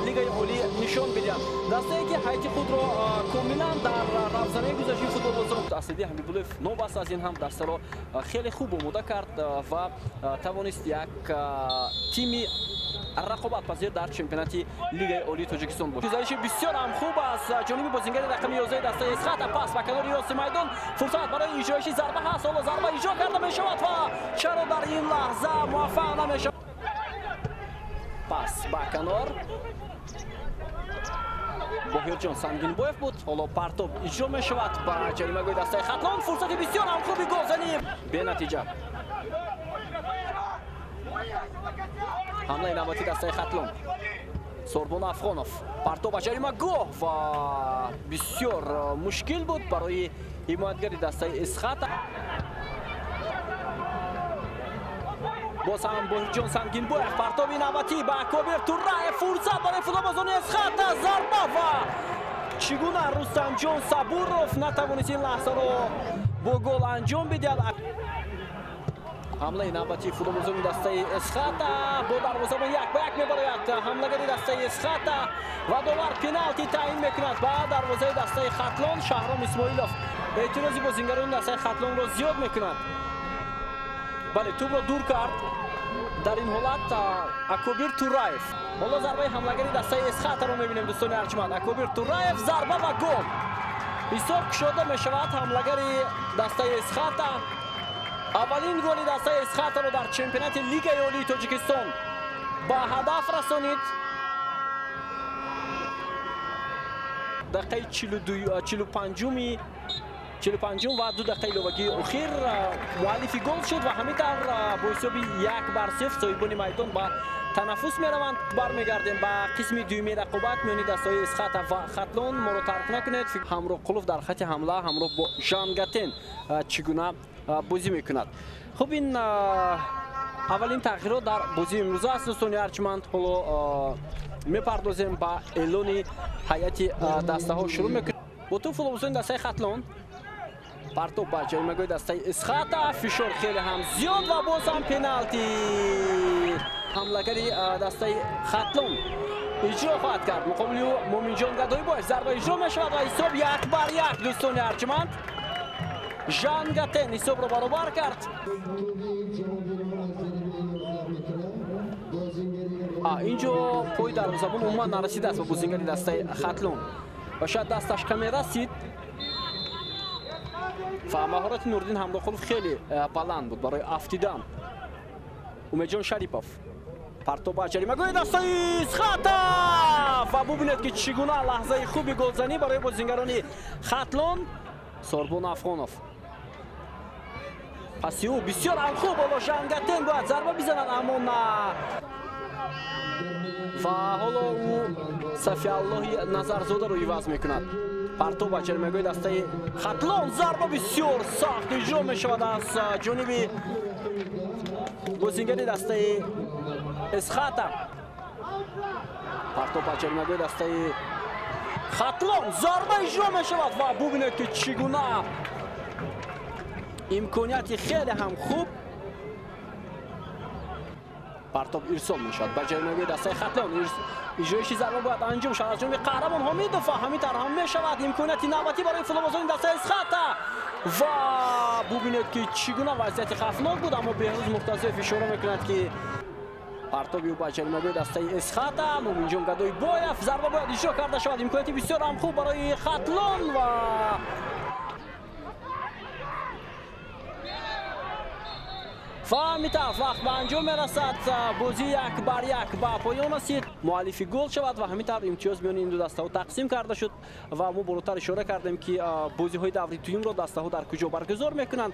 Лигаи Олӣ нишон бидиҳанд. Дастае, ки ҳайати худро комилан дар равзанаи гузашти футболбозон Аслиддин Ҳабибуллоев новобаста аз ин ҳам дастаро хеле хуб омода кард ва тавонист як тими рақобатпазир дар чемпионати Лигаи Олии Тоҷикистон бошад. Гузариши бисёр ҳам хуб аз ҷониби бозингари рақами 11 дастаи Эсхата. Пас ба канори рости майдон, фурсат барои иҷроиши зарба ҳаст. Ҳоло зарба иҷро карда мешавад ва чаро дар ин лаҳза муваффақ намешавад? Пас ба канор, Боҳирҷон Сангинбоев буд. Ҳоло партоб иҷро мешавад ба ҷаримагоҳи дастаи Хатлон. Фурсати бисёр ҳам хуби голзанӣ бенатиҷа. Ҳамлаи навбатии дастаи Хатлон. Сорбон Афғонов, партоб ба ҷаримагоҳ ва бисёр мушкил буд барои ҳимоятгари дастаи Эсхата. Боз ҳам Боҳирҷон Сангинбоев, партоби навбатӣ ба Акобир Тураев, фурсат барои футболбозони Эсхата, зарба ва чӣ гуна Рустамҷон Сабуров натавонист ин лаҳзаро бо гол анҷом бидиҳад. Ҳамлаи навбатии футболбозони дастаи Эсхата, бо дарвозабон як ба як мебарояд ҳамлагари дастаи Эсхата ва довар пеналти таъин мекунад ба дарвозаи дастаи Хатлон. Шаҳром Исмоилов эътирози бозингарони дастаи Хатлонро зиёд мекунад. Бале, тӯбро дур кард дар ин ҳолат Акобир Тураев. Ҳоло зарбаи ҳамлагари дастаи Эсхатаро мебинем, дӯстони арҷманд. Акобир Тураев, зарба ва гол. Ҳисоб кушода мешавад. Ҳамлагари дастаи Эсхата аввалин голи дастаи Эсхатаро дар чемпионати Лигаи Олии Тоҷикистон ба ҳадаф расонид. Дақиқаи 45 ва 2 дақиқаи иловагии охир муаллифи гол шуд ва ҳамин тавр бо ҳисоби 1-0 соҳибони майдон ба танаффус мераванд. Бармегардем ба қисми дуюми рақобат миёни дастаҳои Эсхата ва Хатлон. Моро тарк накунед. Ҳамроҳқулов дар хати ҳамла ҳамроҳ бо Жангатен чӣ гуна бозӣ мекунад. Хуб, ин аввалин тағйирот дар бозии имрӯза аст, дӯстони арҷманд. Ҳоло мепардозем ба эълони ҳайати дастаҳо, шурӯъ мекунем бо тӯб футболбозони дастаи Хатлон. Партоб ба ҷаримагоҳи дастаи Эсхата, фишор хеле ҳам зиёд ва боз ҳам пеналти. Ҳамлагари дастаи Хатлон иҷро хоҳад кард муқобили ӯ Муминҷон Гадоибоев. Зарба иҷро мешавад ва ҳисоб 1-1, дӯстони арҷманд. Жангатен ҳисобро баробар кард. Инҷо пои дарвозабон умуман нарасидааст ба бозингари дастаи Хатлон ва шояд дасташ каме расид ва маҳорати Нуриддин Ҳамроҳқулов хеле баланд буд барои афтидан. Умедҷон Шарипов, партоб ба ҷаримагоҳи дастаи Эсхата ва бубинед, ки чӣ гуна лаҳзаи хуби голзанӣ барои бозингарони Хатлон. Сорбон Афғонов, паси ӯ бисёр ҳам хуб. Ҳоло Жангатен бояд зарба бизанад, аммо на. Ва ҳоло ӯ Сафиаллоҳи Назарзодаро иваз мекунад. Партоб ба ҷаримагоҳи дастаи Хатлон, зарба бисёр сахт иҷро мешавад аз ҷониби бозингари дастаи Эсхата. Партоб ба ҷаримагоҳи дастаи Хатлон, зарба иҷро мешавад ва бубинед, ки чӣ гуна имконияти хеле ҳам хуб. Партоб ирсол мешавад ба ҷаримагоҳи дастаи Хатлон. Иҷроиши зарба бояд анҷом шавад аз ҷониби Қаҳрамон Ҳомидов ва ҳамин тавр ҳам мешавад. Имконияти навбатӣ барои футболбозони дастаи Эсхата ва бубинед, ки чӣ гуна вазъияти хавфнок буд, аммо Беҳрӯз Муртазоев ишора мекунад, ки партоби ӯ ба ҷаримагоҳи дастаи Эсхата. Муминҷон Гадоибоев, зарба бояд иҷро карда шавад. Имконияти бисёр ҳам хуб барои Хатлон ва ҳамин вақт ба анҷом мерасад. Бозӣ 1-1 ба поён расид. Муаллифи гол шавад ва ҳамин тавр имтиёз миёни ин ду дастаҳо тақсим карда шуд ва мо болотар ишора кардем, ки бозиҳои даври дуюмро дастаҳо дар куҷо баргузор мекунанд.